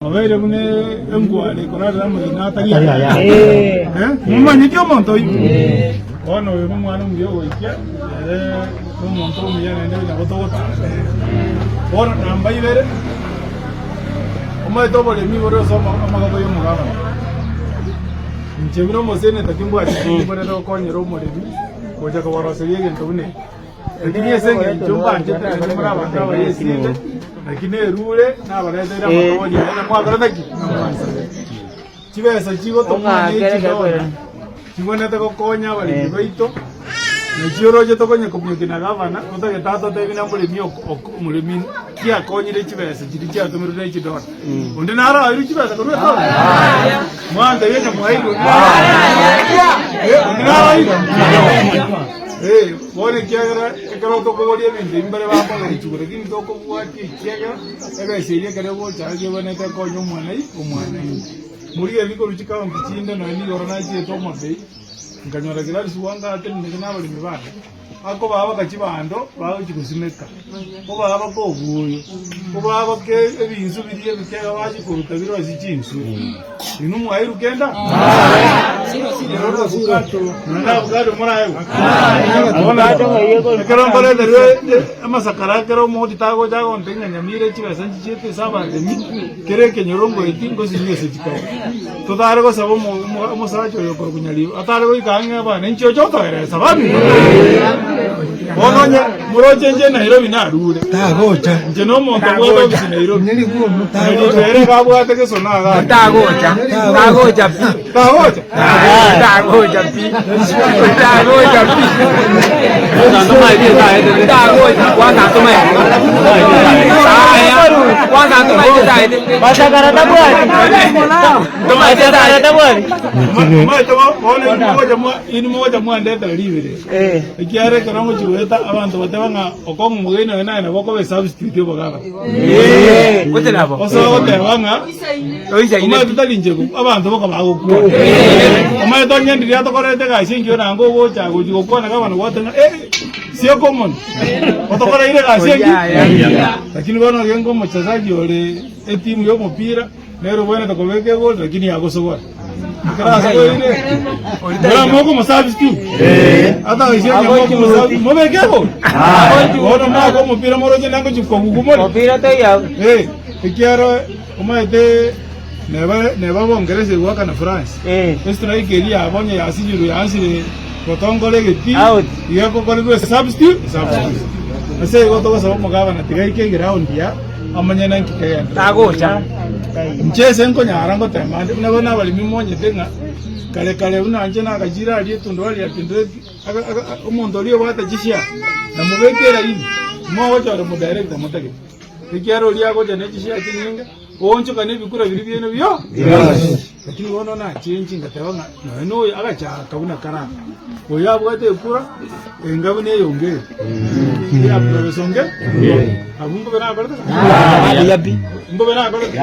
Obeire buna engware ekorarera amagena atari ayaye. Eh, Momanyeti omonto oyio? Bono oyo nomwana omuya ogoikia, ere nomonto omuya naende nabo togotara nere. Bono namba ibere, omanyete oboremi bore ase ama- amagoko ya omogabana. Inche buna omoseneta timbwati kende mborete gokonyera omoremi gocha koboroseria egento buna eke. Lakini ase engencho mbanchete naende more abanto abaya esike, naki nerure nabareteire amatobori aye, na mwakorete ki? Na mwansabire. Chibesa chigotomwa ne chidona chigwenerete gokonya abaremi baito, nachio oroche tokonya kominyokia na gavana, otagete atotebie na moremi oko oko omoremi ki akonyire chibesa chiria chiatomirwe ne chidona. Onde naro airwe chibesa korwa edola? Mwantebie onye mwairwe. Eh, onde naro airwe? Eh, bono ekiagera ekero tokoboria ebinto ebi mbare bakogechiwa, lakini tokobwatia ekiagera ebesa eria ekero egocha aria ebwenerete ekonya omwana i omwana ime. Morigererie korwa chikaunti chinde nonya nigo nachiete Homa Bay, nkanyora Gladys Wanga atenenete na abaremi bande, akobaa baka chibando bagochia gosimeka, kobaa baka obwoyo, kobaa baka ebinsu biria ebike iga bachia koruta bire ase chinswe. Inwe mwairwe kende aa? Naende avocado moraegwe? Bono ekero nkoreterwe amasakara ekero omoti tagocha agontebia ng'a nyamira chibesa nchichiete ase abaremi, kera ekenyoro ngoeti ngosinywe ase chikoro. Totare gosaba omosacha oyo okorokwa Nyaribo, atare goika ang'e abana, inche oche otoeresa baminto. Bono onye moroche inche Nairobi narure. Tagocha. Inche nomonto obwate ofisi Nairobi. Nyaribo ere iga abwate gesona iga. Tagocha. Tagocha pi. Tagocha? Tagocha pi. Tagocha pi. Tagocha. Kwanza ntoma Aya. Kwanza ntoma Masakara tabwati. Masakara tabwati. Omanyete bono inwe mogocha mwa inwe mogocha mwandetera riberera. Ekiagera ekero ngochia goeta abanto bateba ng'a okong'u mogeine oyo naye nabo okoba esubstitute y'obogabana. Gose nabo. Osoe goteba ng'a omanyete tari inche abanto boka bagokwana. Omanyete onye ndiria atokorete egasi engiya naende ogocha gochia gokwana gavana gwateba ng'a eh sieka omonwe otokoreire egasi engiya. Lakini bono genge omochesaji ore etimu y'omopira Nere obwenerete kobeka egoli lakini yagosogora. Ekero asogoire, mbora mokomosubstitute. Ata gose onye mokomosubstitute, mobeke egoli. Bono mwaka omopira moroche nango chikogugu more. Mopira taiyo. Eh, ekiagera omanyete neba neba Bongeresa egoaka na France. Eh. Estrike eria yabo onye yasinyirwe yansire gotongora egetii, Out. iga ekokorerwa esubstitute, esubstitute. Ase igo togosaba omogabana tiga aike eground ya Amanye nanki kegenderete. Tagocha. Inche ase nkonyara ngotema ande buna bono abaremi monyete ng'a kare kare buna inche nagachire aria etundubari ya Tinderet aga- aga- a- omonto oria obwate chishare namobeke eraini mogochora omodirector motagete ekiagera oria agocha ne chishare chinyinge oonchoka na ebikura biria biaino bio bionsi. Lakini bono nachenchi ngateba ng'a nonya noyo agachaka buna kare aka, oyo abwate ekura enga buna eyonga ere, eya professor Onge, abwo mbobe nakorete gose? Mbobe nakorete?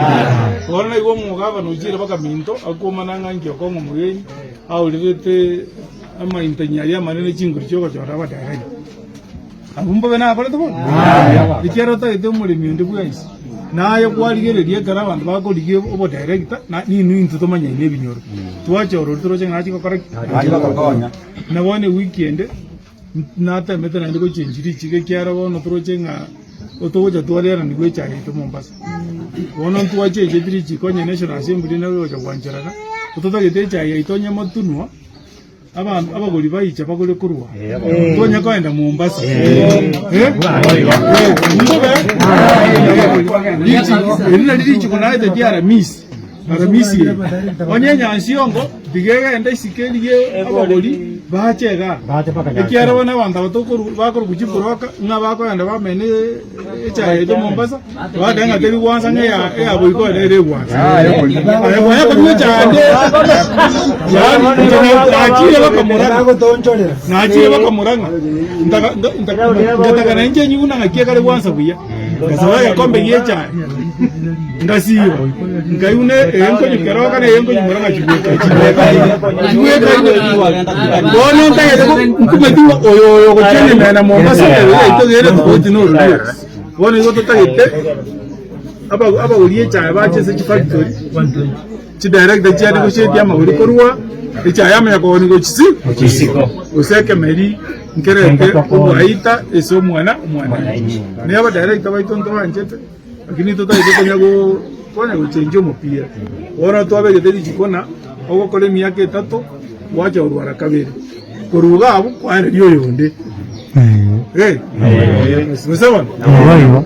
Bono naigwa omogabana ochire mpaka minto akomana ng'a inki okong'a omogeni, aurerete amaintanyi aria amanene chinguru chiogochora abadereva. Abwo mbobe nakorete bono? Ekiagera otagete omoremi onde bwensi, naye kwarigereria ekero abanto bakorigia obodirector, na ninwe intwe tomanyaine ebinyoro. Twacha ororo toroche ng'a nachi gokora ki? Nachi gotokonya. Na bono ewiki ende, natemete naende gochengi richiko ekiagera bono toroche ng'a otogocha twareranigwa echae yaito Mombasa. Bono ntwachencheti richiko onye National Assembly nabo egocha gwancherana, totagete echae yaito onye motunwa. Abanto abagori baicha bagore korwa tonya koenda Mombasa. Eh? Eh, mbobe? Richi- eri nari richiko naete ria Aramisi. Aramisi eri. Onye enyansi yongo tiga egende isiko erigie abagori bache igaa. Ekiagera bono abanto aba tokoru bakorokwa chibroka ng'a bakogenda bamena echae yaito Mombasa Twateba ng'a teri gwansa ng'a eya eya boiko ere ere egwansa. Aye kwanya korua echande yaani inche na- nachire bakamorang'a Bagotonchorera. nachire bakamorang'a ntaka nta- nta- ngataka na inche nyigwe buna ng'aki ekare gwansa buya ngasaba egekombe gia echae ngasiba nkaigwa na eye nkonywa keroka na eye nkonywa murang'a chibwekaine chibwekaine bono ntagete ko nkumeti ng'a oyo oyo ogochia nyuma na Mombasa oyo yaito gere tofauti na oria. Bono igo totagete. Abagori echae bache ase chifactory, chidirector chia negotiate amagori korwa echae yamanya kogoni gochia isiko, gose ekemeri nkerente obwaita ase omwana omwananchi. Nigo abadirector baito ntobanchete, lakini totagete konya go konya gochengia omopira. Bono twabegete richiko ng'a ogokora emiaka etato, gwacha korwara kabere, korwa iga abwo kwaereria oyonde. Eh, gose bono?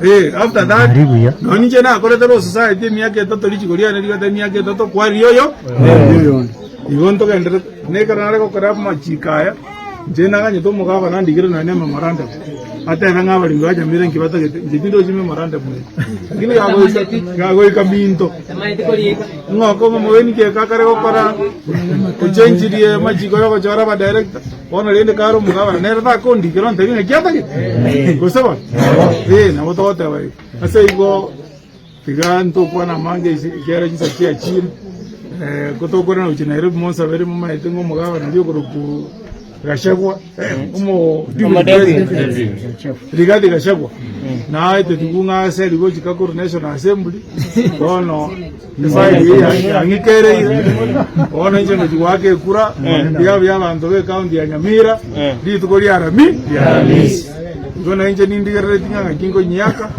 Eh, after that, nonye ninche nakorete Law Society emiaka etato richiko riane rigata emiaka etato kwaereria oyo oyonde. Igo ntogenderete, na ekero nare gokora amachiko aya, inche naganyete omogabana andigere nonye na ememorandum, atebe ng'a abaremi ba Nyamira inki batagete, inche tindochi memorandum eye. Lakini gagoika gagoika minto, ng'a okoba omogeni ki eke akare gokora, ochenchirie amachiko ya ogochora abadirector, bono rende kare omogabana nere takondikera ontebie ng'aki atagete, gose bono? Eh, nabo togoteba igo. Ase igo. Tiga ntokwane amange ase ekiagera chinsa chiachire, ko tokorana gochia Nairobi monsabere momaete ng'a omogabana oria okorokwa Gachagua, omo deputy president Rigathi Gachagua, naete tigu ng'a aseri gochika korwa National Assembly, bono efaili eye yang'ikereire, bono inche ngochia goaka ekura mbuya buya abanto ba ecounty ya Nyamira, rituko ria Alhamisi. Igo na inche nindigereretie ng'a ng'aki nkonyiaka.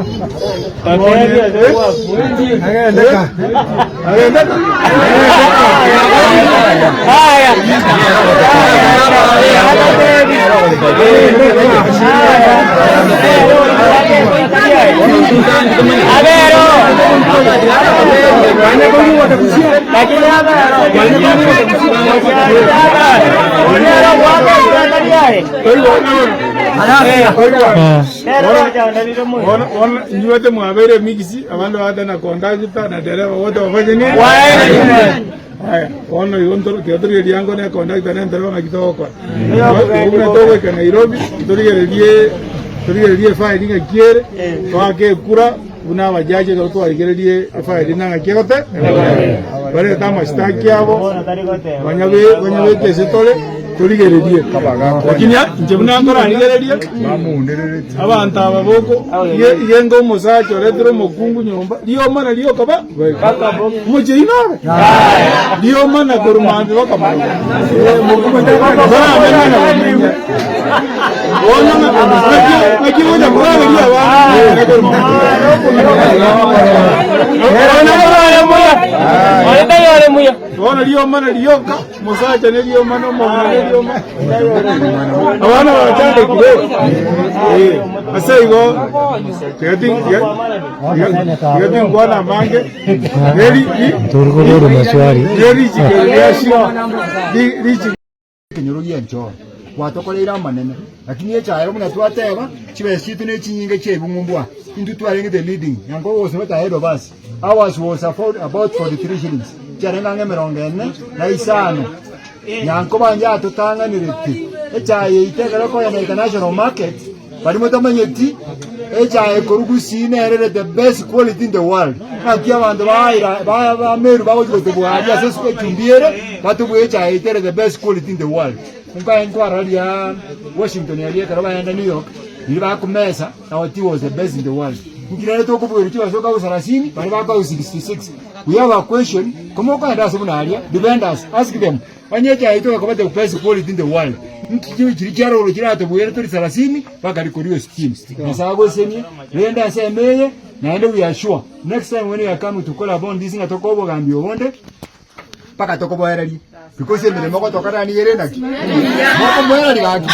Agendeka. Inywete mwabeire emigisi, abande bagate na kondagita na dereba bote bafanye nini? Aya, bono igo tiga torigererie ango ne kondagita na endereba ng'aki togokora. Igo buna togoika Nairobi, torigererie torigererie efaili ng'aki ere, toake ekura buna abajaji ekero twarigererie efaili na ng'aki egote barete amashtaki abo banyabeke ase tore. Torigererie. Lakini inche buna nkorarigererie, abanto aba boko igenga omosacha oretire omokungu nyomba, rioma nario okaba omochie oino obe rioma na korwa mambia bakamanya. Baramenya na bamenya. Bono naki ogocha korageria abana na korwa mambia. Bono rioma narioka. Omosacha nerioma na omong'ina nerioma, abana bachandekire. Eh, ase igo tiga tiga tinkwana amange richiko eri riachio richiko Ekenyoro gi'enchoro gwatokoreire amanene, lakini echaye buna twateba, chibesa chiaito ne chinyinge chi'ebing'umbu aa, intwe twarenge the leading, nyanko gose not ahead of us. Ours was about 43 shillings, chiarenge ang'e emerongo ene na isano. Nyanko banje atotang'anerete echaye yaito ekero ekoyenda international market, baria motamanyeti, echaye ekorwa Gusii nere ere the best quality in the world. Naki abanto baira ba ba Meru bagochi gotobua aria ase echumbi ere, batobue echaye yaito ere the best quality in the world. Nkaye nkwarora riaa Washington aria ekero baenda New York, riria bakomesa. Our tea was the best in the world. Inki rero tokobuerwa chibesa okabu sarasini baria bakabu 66. We have a question, komokoenda ase buna aria, defend us, ask them. Onye echae yaito egokoba the best quality in the world. Inki chiri chiaroro chiratobuere tori sarasini mpaka rikorio steam. Nyasae agosesenie, rende ase eme eye, naende we are sure, next time when we are coming to call upon this ng'a tokoe obogambi obonde, mpaka tokoboererie because emeremo ogotokorera nigo ere naki? Mokomoereria gaki?